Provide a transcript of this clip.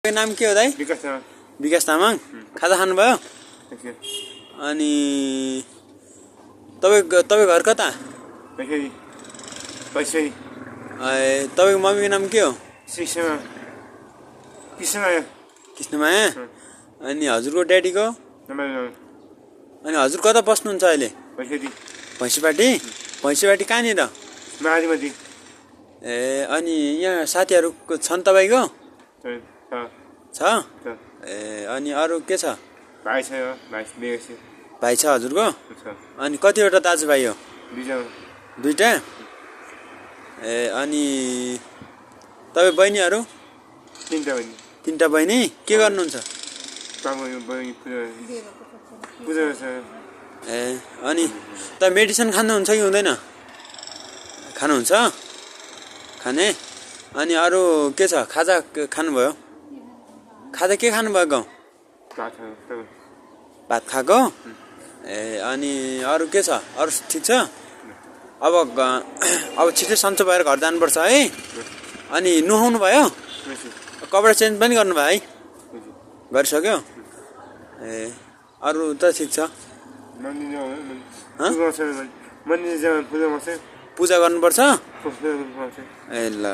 नाम के हो दाइ? विकास तामाङ। खाजा खानुभयो? अनि तपाईँ घर कता? तपाईँको मम्मीको नाम के हो? कृष्णमाया। अनि हजुरको ड्याडीको? अनि हजुर कता बस्नुहुन्छ अहिले? भैँसीपाटी। भैँसीपाटी कहाँनिर? ए अनि यहाँ साथीहरू छन् तपाईँको? छ? ए अनि अरू के छ? भाइ छ हजुरको? अनि कतिवटा दाजुभाइ हो? दुईटा। ए अनि तपाईँ बहिनीहरू? तिनटा बहिनी। के गर्नुहुन्छ? ए अनि तपाईँ मेडिसिन खानुहुन्छ कि हुँदैन? खानुहुन्छ? खाने? अनि अरू के छ? खाजा खानुभयो? खाजा के खानुभएको? भात खाएको? ए अनि अरू के छ? अरू ठिक छ? अब छिटो सन्चो भएर घर जानुपर्छ है? अनि नुहाउनु भयो? कपडा चेन्ज पनि गर्नुभयो है? गरिसक्यो? ए अरू त ठिक छ? पूजा गर्नुपर्छ? ए ल